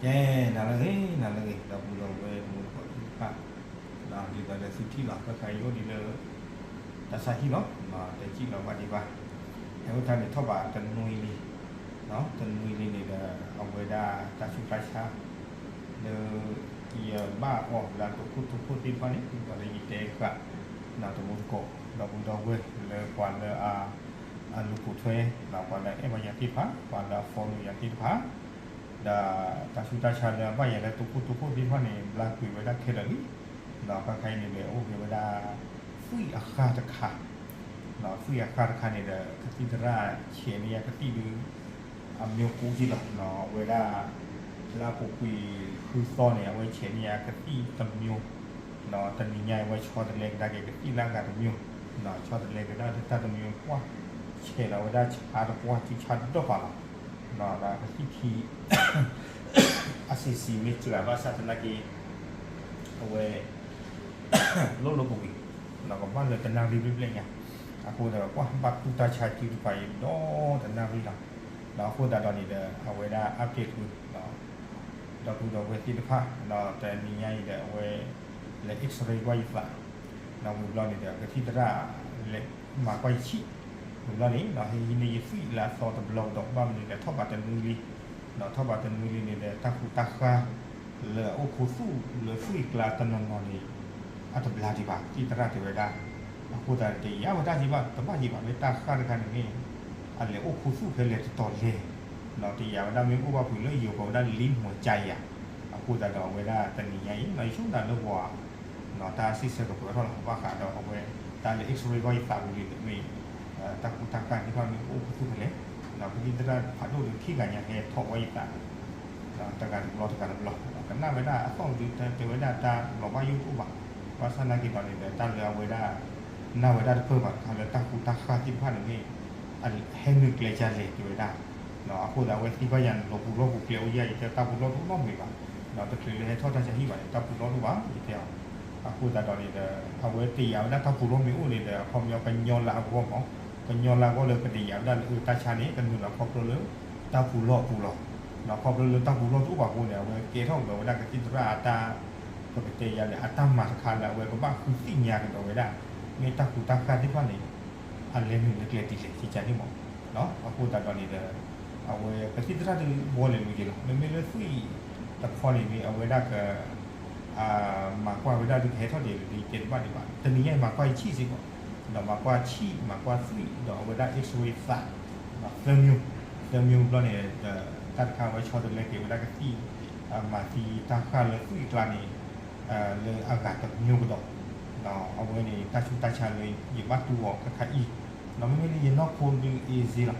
ကဲ, နၤလၢအဂ့ၤ, နၤလၢအဂ့ၤ ဒီပုၢ်ဒီဝဲၢ်မုၢ်တကိးသ့ၣ်တဖၣ်, ဒ်သိးဒီးသုထံၣ်လီၤ ခဲခါအံၤအိၣ်ဒံးလၢ တၢ်ဆါဟံၣ်လီၤ, တဲစံၣ်လီၤဘၣ်ဒံးဘၣ်, ဟဲအိၣ်တၢ်န့ၣ်ထီၣ်ဘးတနွံလံ, တနွံလံန့ၣ်ဒီး အဝဲဒၣ်တၢ်ဆူးတၢ်ဆါ လၢ ယဘၣ်အီၤလၢအတိာ်ခိၣ်တိာ်ခိၣ်သ့ၣ်တဖၣ်န့ၣ် ဒ်သိးဒီးယတဲဃာ် တမူတကိး ဒီပုၢ်ဒီဝဲၢ်လၢပှၤလၢအ အလူၤပိာ်ထွဲ ပှၤလၢအအဲၣ်ဘၣ်ယၤသ့ၣ်တဖၣ် ပှၤလၢအ follow ယၤသ့ၣ်တဖၣ်, ဒီးတၢ်ဆူးတၢ်ဆါလၢအဘၣ်ယၤလၢတိာ်ခိၣ်တိာ်ခိၣ်သ့ၣ်တဖၣ်န့ၣ် ဘျါကွံာ်ဝဲဒၣ်ခဲလၢာ်လံ, ဒီးခဲခါအံၤန့ၣ်ဒီး အိၣ်က့ၤဝဲဒၣ် သွံၣ်အဃၢ်တခါ, သွံၣ်အဃၢ်တခါန့ၣ်ဒီး ကသံၣ်သရၣ်ဆဲးန့ၢ်ယၤကသံၣ်ဒုး အမျိုးကူးက့လီၤ, အဝဲဒၣ် လၢအပူၤကွံာ်ဃုသီန့ၣ် အဝဲဆဲးန့ၢ်ယၤကသံၣ်တမျိုး, တနံၤညါအံၤ အဝဲဆီတလဲကဒါက့ၤကသံၣ်လၢအဂၤတမျိုး, ဆီတလဲကဒါက့ၤတၢ်တမျိုး ပှၢ်ဆဲးလီၤဝဲဒၣ်ဆါတပှၢ်စုဆါဒီဖးလီၤ, ဒီးကသံၣ်ခံ အစံးစံးမ့ၢ်စှၤဘၣ်ဆၣ်သနာ်က့ အဝဲ လိၣ်လိပူၤကွံာ်, ဒီးကဘၣ်လၢတနၣ်ရံၣ်ဘျဲၣ်ဘျဲၣ်ညါ, အဃိဒီး ပှၢ်ဘၣ်ကူၣ်တၢ်ဆါစုတပၤအံၤဒီးတနၣ်ရံၣ်လီၤ, ဒီးအဃိသတးဒီးန့ၣ်ဒီး အဝဲဒၣ် update ကွံာ် ဒီပုၢ်ဒီဝဲၢ်သ့ၣ်တဖၣ် ဒီးတနံၤညါအံၤဒီး အဝဲ လဲၤ X-ray ကွၢ်ယသး, ဒီးဝံၤဘျီန့ၣ်ဒီး ကသံၣ်သရၣ် လဲၤမၤကွၢ်ယဆံၣ်, ဝံၤဘျီန့ၣ် ဟဲဟံးန့ၢ်ယသွံၣ်လၢအသီတဘျီကဒီး ဘၣ်မနုၤလဲၣ် ထီၣ်ဘးတနွံလံ, ဒီးထီၣ်ဘးတနွံလံန့ၣ်ဒီး တၢ်ဃူတၢ်ဃါ လၢအအိၣ်ခူသူၣ်လၢသွံၣ်ကျါတနီၤနီၤန့ၣ် အတဘျါဒံးဘၣ် ကသံၣ်သရၣ်တဲဝဲဒၣ်, အဃိသတးတယၤဝဲဒၣ်ဒံးဘၣ် တဘၣ်ဒံးဘၣ် မ့ၢ်တၢ်ဃၢ်တခါန့ၣ်မ့ၢ် အလဲၤအိၣ်ခူသူၣ်ဖဲလဲၣ်တတီၤလဲၣ်, ဒီးတယၤဝဲဒၣ်မ့ၢ်အိၣ်ဘၣ်ဖုးလၢယိၤကီးဝဲဒၣ်လံမီၤကါယၤ, အဃိသတးဒီးအဝဲဒၣ်တနံၤညါအံၤ ယဆိကမိၣ်လၢပှၤ တၢ်စံးဆၢကပၢၤထီၣ်လီၤ ဘၣ်ဃးဒီးအဝဲ တၢ်လဲၤ X-ray ကွၢ်ယသးဝံၤလံဒီးမ့ၢ် တၢ်ကူတၢ်ဃၢ်သ့ၣ်တဖၣ်မ့ၢ်အိၣ်ခူသူၣ်ဖဲလဲၣ်, ဒီးကသံၣ်သရၣ်ဖးဒိၣ်ဒီးခံဂၤညါဟဲထီၣ်ကွၢ်ယသး တဂၤတဘျီတဂၤတဘျီ, ကနၣ်ဝဲဒၣ်အသီၣ်ဒုးတဲဝဲဒၣ်တၢ်လီၤဘၣ်ယိၣ်တအိၣ်ဘၣ်, ဘၣ်ဆၣ်သနာ်က့ဒီးန့ၣ်ဒီး တၢ်လၢအဝဲဒၣ် နၢ်ဝဲဒၣ်တပၢၢ်ဘၣ်တခါလၢတၢ်ကူတၢ်ဃၢ်သ့ၣ်တဖၣ်န့ၣ်မ့ၢ် ဟဲနုာ်ကျဲဒ်လဲၣ်တဲဝဲဒၣ်, အဃိသတးအဝဲသံကွၢ်ယၤန့ၣ် လီၤပူၤလီၢ်ပူၤကျဲအိၣ်ယဲၢ် ယတဲတၢ်ပူၤလီၢ်တအိၣ်နီတမံၤဘၣ်, တချုးလၢဟဲထီၣ်တၢ်ဆါဟံၣ်ဘၣ်န့ၣ် တၢ်ပူၤလီၢ်တအိၣ်ဘၣ် ယတဲအီၤ, အဃိသတးဒီးန့ၣ်ဒီး အဝဲတယာ်ဝဲဒၣ်တၢ်ပူၤလီၢ်မ့ၢ်အိၣ်န့ၣ်ဒီး အခီပညီကညီလၢအဂီၢ်မး, ကညီလၢအဂီၢ်လၢပတယာ်ဝဲဒၣ်လၢတၢ်ဆါန့ၣ် ကနုာ်လီၤခီဖျိလၢ တၢ်ပူၤလီၢ်အပူၤလီၤ, ဒီးခီဖျိလၢတၢ်ပူၤလီၢ်တအိၣ်ဘၣ်အဃိန့ၣ် အဝဲကဲထီၣ်ကဒီးဝဲဒၣ်ကသံၣ်သရၣ်အတၢ် ပကတဲယၤလဲၣ် အတၢ်မၤတခါလၢအဝဲကဘၣ်ဃုသ့ၣ်ညါကဒီးဝဲဒၣ် မ့ၢ်တၢ်ကူတၢ်ဃၢ်သ့ၣ်တဖၣ်န့ၣ် အလဲၤနုာ်လၢကျဲဒ်လဲၣ်ကကန့ၣ်မး, အဃိသတးဒီးန့ၣ်ဒီး အဝဲကသံၣ်သရၣ်ဒုးဘှီလဲၤလူၤက့ၤလီၤ မ့မ့ၢ်လၢသွံၣ်တခီန့ၣ်မ့ၢ်အဝဲဒၣ်က မၤကွၢ်ဝဲဒၣ်ဒုးကဟဲထီၣ်ဒ်လဲၣ်ဒ်တဲတဘၣ်ဒံးဘၣ် တနံၤညါအံၤမၤကွၢ်ယဆံၣ်စ့ၢ်ကီး, ဒီးမၤကွၢ်ဆံၣ် မၤကွၢ်သွံၣ် ဒီးအဝဲဒၣ် X-ray သး သၢမံၤ, သၢမံၤဘျီန့ၣ်ဒီး တၢ်တခါဝဲဆီတလဲက့ၤဝဲဒၣ်ကသံၣ် မၤသံတၢ်ဃၢ်လၢသွံၣ်အကျါန့ၣ် လၢအဂၤတမံၤကဒီး, အဝဲန့ၣ် တၢ်ဆူးတၢ်ဆါလၢယဘၣ်တူၢ်အီၤခဲခါအံၤ, မ့မ့ၢ်လၢယနီၢ်ခိဒုး easy လီ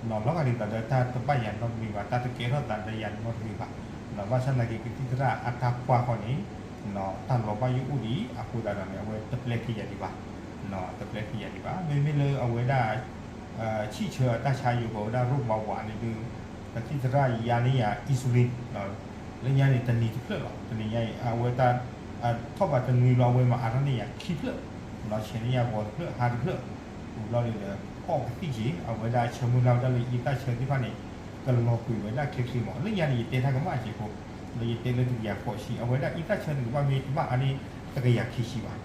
ၤ, လီၤဂာ်ဒ်သိးဒီးတၢ်တဘၣ်ယၤနီတမံၤဘၣ် တၢ်တကဲထီၣ်သးဒီးယၤနီတမံၤဘၣ်, ဘၣ်ဆၣ်သနာ်က့ ကသံၣ်သရၣ်အတၢ်ကွၢ်ဃီန့ၣ် တၢ်လီၤဘၣ်ယိၣ်အိၣ်ဒံး အဃိသတးဒီးန့ၣ် အဝဲတပျဲက့ၤယၤဒံးဘၣ်, တပျဲက့ၤယၤဒံးဘၣ် မ့မ့ၢ်လၢအဝဲဒၣ် ဆံၣ်ဆၢအတၢ်ဆါယိၤကီးဝဲဒၣ် ရိၣ်ဘးဝးန့ၣ်ဒုး ကသံၣ်သရၣ်ယါန့ၢ်ယၤ insulin လၢညါန့ၣ် တနံၤတဖျၢၣ်လီၤ. တနံၤညါအံၤ အဝဲတၢ် ထီၣ်ဘးတနွံလီၤ အဝဲမၤအါထီၣ်န့ၢ်ယၤခံဖျၢၣ်, ဆဲးန့ၢ်ယၤဂီၤတဖျၢၣ် ဟါတဖျၢၣ်, ဝံၤဘျီန့ၣ်ဒီး အီၣ်ကသံၣ်က့ၤ အဝဲဒၣ်ဆၢမုၢ်လၢ်ဝဲဒၣ်လၢအံသၣ်ဆၢသ့ၣ်တဖၣ်န့ၣ် ကလီၤကွံာ်ဝဲဒၣ်ချ့ချ့မး. လၢညါန့ၣ် ယတဲတၢ်ကမၣ်စ့ၢ်ကီး လၢယတဲလၢတကယၤဃိးဆံ အဝဲဒၣ်အံသၣ်ဆၢန့ၣ် ကဘၣ်မ့ၢ်တဘၣ်အါန့ၢ်တကယၤခံဆံဘၣ်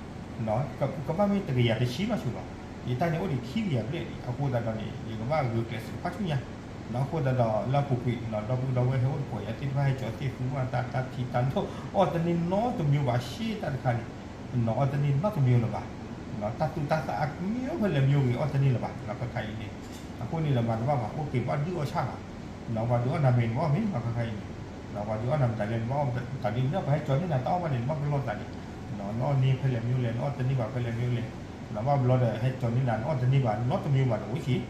ကဘၣ်မ့ၢ်တကယၤတဆံဘၣ်ဆိလီၤ. ယတၢ်န့ၣ်အိၣ်ဒံးခံကယၤဘျဲၣ်လံ အဃိသတးဒီးန့ၣ် ယကဘၣ်ဂုာ်ကျဲးစၢးဖးဆူညါ, အဃိသတးဒီးလၢအပူၤကွံာ် ဒီပုၢ်ဒီဝဲၢ်ဟဲအိၣ်တကိးယၤသ့ၣ်တဖၣ် ဟဲကၠီၤသ့ၣ်သူဘၣ်တၢ် တၢ်ထံတၢ်နိ အီၣ်တန့ၢ်နီတမံၤဘၣ် ရှဲတၢ်တခါန့ၣ် အီၣ်တန့ၢ်နီတမံၤလၢၤဘၣ်, တၢ်သူတၢ်သၣ်အမံၤဖဲလဲၣ်မံၤဂ့ၤ အီၣ်တန့ၢ်လၢၤဘၣ် ခဲခါအံၤန့ၣ်, အဃိန့ၣ်ဒီးမၤတဘၣ်ဘၣ် အိၣ်က့ၤဘၣ်ဒုးအီၣ်ဆၣ်ဘၣ် ပှၤဒုးအီၣ်နၤမ့ၢ်နဘၣ်မ့ၢ် ခဲခါအံၤန့ၣ်, ပှၤဒုးအီၣ်နၤမတၤလဲၣ် နဘၣ်အီၣ်တၢ်ဒ်န့ၣ် ပှၤဟဲကၠီၤန့ၢ်နၤတၢ်အီၣ်ဘၣ်န့ၣ် နဘၣ်ပလီၢ်သးန့ၣ်, နအီၣ်န့ၢ်ဖဲလဲၣ်မံၤလဲၣ် နအီၣ်တန့ၢ်ဘၣ်ဖဲလဲၣ်မံၤလဲၣ်, နဘၣ်ဘျီဒီး ဟဲကၠီၤန့ၢ်နၤ နအီၣ်တန့ၢ်ဘၣ် နီတမံၤဘၣ်တအိၣ်ဆံး,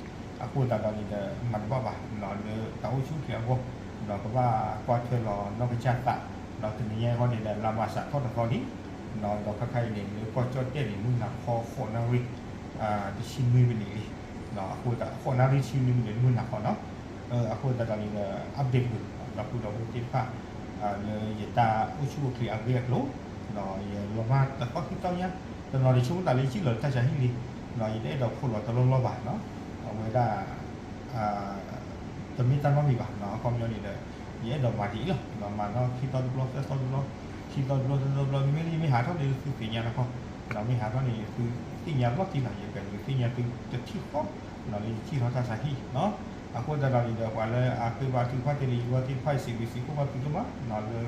အဃိသတးဒီးန့ၣ်ဒီး မၤတဘၣ်ဘၣ် လၢတၢ်အိၣ်ဆူၣ်အိၣ်ချ့အဂီၢ်, ဒီးကဘၣ်ကွၢ်ထွဲလီၤနီၢ်ကစၢ်သး, ဒီးတနံၤညါအံၤဃီန့ၣ်ဒီး လါမၢ်ၡးထီၣ်တသီလံ, ဒီးခဲခါအံၤန့ၣ် လၢကီၢ်ကၠီၣ်တဲၣ်န့ၣ် မုၢ်နၤခီဃိးနၣ်ရံၣ် တဆံနွံမံးနံးလံ, အဃိသတးဃိးနၣ်ရံၣ်တဆံနွံမံးနံးန့ၣ် မုၢ်နၤခီနီၤ, အဃိသတးဒီးန့ၣ်ဒီး update ကွံာ် ဒီပုၢ်ဒီဝဲၢ်သ့ၣ်တဖၣ် လၢယတၢ်အိၣ်ဆူၣ်အိၣ်ချ့အဂ့ၢ်အကျိၤ, ယလီၤမၢ်တသီခံသီညါ, တနီၤန့ၣ်ဆိကမိၣ်သးလၢယစံၣ်လီၤလၢတၢ်ဆါဟံၣ်လံ, ယတအဲၣ်ဒိးဖိးလီၤတလီၢ်လီၢ်ဘၣ်, အဝဲဒၣ် တမ့ၢ်တၢ်နီတမံၤဘၣ်, အခီပညီန့ၣ်ဒီး ယအဲၣ်ဒိးမၤဒ်အံၤလီၤ. မၤနီၣ်ခံသီတဘျီ သၢသီတဘျီ, ခံသီတဘျီ သၢသီတဘျီ, မ့မ့ၢ်လၢယမ့ၢ်ဟးထီၣ်ဒီးသုသ့ၣ်ညါတခီ, ဒီးမ့ၢ်ဟးထီၣ်န့ၣ် သုသ့ၣ်ညါလီၤတံၢ်လီၤ, ယကဒုးသ့ၣ်ညါသုတထံၣ်ဃီ, လၢယစံၣ်ထီၣ်တၢ်ဆါဟံၣ်, အဃိသတးဒီးန့ၣ်ဒီး ပှၤလၢအဃ့ဘါထုကဖၣ်တ့ၢ်လံယဂီၢ်သ့ၣ်တဖၣ် စံးဘျုးစံးဖှိၣ်ဘၣ်သုဒိၣ်မး လၢ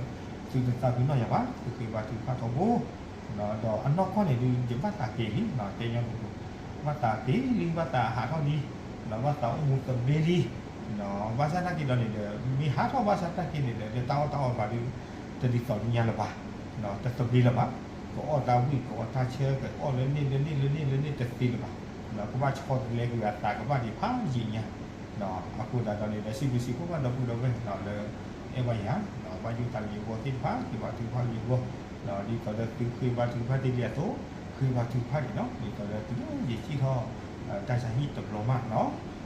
သုတသးပ့ၤနီၣ်ယၤဘၣ်, သုဃ့ဘါထုကဖၣ်ထီဘိ ဒီးအနီၢ်ကီၢ်န့ၣ်ဒုး ယဘၣ်သးက့ၤလံ တဲညီနုၢ်, ဘၣ်သးက့ၤလံ ဘၣ်သးဟးထီၣ်လံ, ဘၣ်သးအိၣ်မူသဘျ့လံ, ဘၣ်ဆၣ်သနာ်က့ဒီးန့ၣ်ဒီး မ့ၢ်ဟးထီၣ်ဘၣ်ဆၣ်သနာ်က့န့ၣ်ဒီး တၢ်အီၣ်တၢ်အီဘၣ်ဒီး တဒ်သိးလၢညါလၢၤဘၣ်, တသဘျ့လၢၤဘၣ်, ကအီၣ်တၢ်ဝံၣ် ကအီၣ်တၢ်ဆၢ ကအီၣ်လၢန့ၣ်လၢန့ၣ်လၢန့ၣ်လၢန့ၣ်တသ့လၢၤဘၣ်, ကဘၣ်ဆီတလဲကွံာ်အသးကဘၣ်ဒံးဖးယံာ်ညါ အဃိသတးဒီးန့ၣ်ဒီး စံးဘျုးစံးဖှိၣ်ဘၣ်ဒီပုၢ်ဒီဝဲၢ်လၢ အဲၣ်ဘၣ်ယၤ, ဘၣ်ယိၣ်သးလၢယဂီၢ်သ့ၣ်တဖၣ် ဃ့ဘါထုကဖၣ်လၢယဂီၢ်, ဒ်သိးလၢသုဃ့ဘါထုကဖၣ်တ့ၢ်လံအသိး, ဃ့ဘါထုကဖၣ်န့ၣ်လီၤ, ဒ်သိးလၢသုယစံၣ်ထီၣ် တၢ်ဆါဟံၣ်တဘျီမးနီၤ,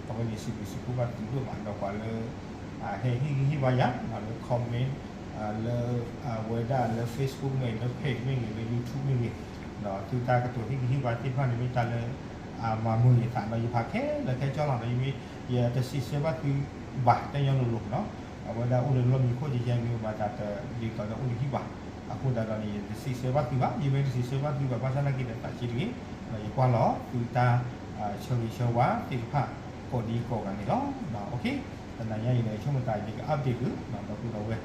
အဝဲန့ၣ်စံးဘျုးစံးဖှိၣ်ဘၣ်သုဒိၣ်မး ဒီးပှၤလၢ ဟဲဟ့ၣ်ဂံၢ်ဟ့ၣ်ဘါယၤ လၢ comment လၢ အဝဲဒၣ်လၢ Facebook မ့ၢ်ဂ့ၤ လၢ page မ့ၢ်ဂ့ၤ လၢ YouTube မ့ၢ်ဂ့ၤ, ဒီးသုတၢ်ကတိၤဟ့ၣ်ဂံၢ်ဟ့ၣ်ဘါသ့ၣ်တဖၣ်န့ၣ် မ့ၢ်တၢ်လၢ မၤမုာ်ယသးနီၤ, ယဖးခဲလၢာ်ခဲဆ့လီၤနီၤ, ယမ့ၢ် ယတစံးဆၢဘၣ်သုဘၣ် တဲညီလိၤလိၤနီၤ, အဝဲဒၣ်အိၣ်လၢလီၢ်မံခိၣ် ယယဲမ့ၢ်ဘၣ်သးတဒ်သိးလၢအိၣ်လၢဟံၣ်ဘၣ်, အဃိသတးဒီးန့ၣ် ယတစံးဆၢဘၣ်သုဘၣ်, ယမ့ၢ်တစံးဆၢဘၣ်သုဘၣ် ဘၣ်ဆၣ်သနာ်က့ဒီးသးဆံးတဂ့ၤ, ယကွၢ်လီၤသုတၢ် ဆၢဂ့ၤဆၢဝါသ့ၣ်တဖၣ် ကိးဒံကိးဂၤန့ၣ်လီၤ. တနၤညါအံၤဒီး ယဆိကမိၣ်သးယက update သု ဒီပုၢ်ဒီဝဲၢ်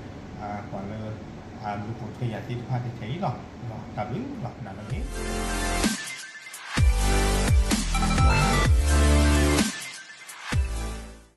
ပှၤလၢ လူၤပိာ်ထွဲယၤသ့ၣ်တဖၣ်ထဲအံၤလီၤ. တၢ်ဘျုးလီၤ နၤလၢအဂ့ၤ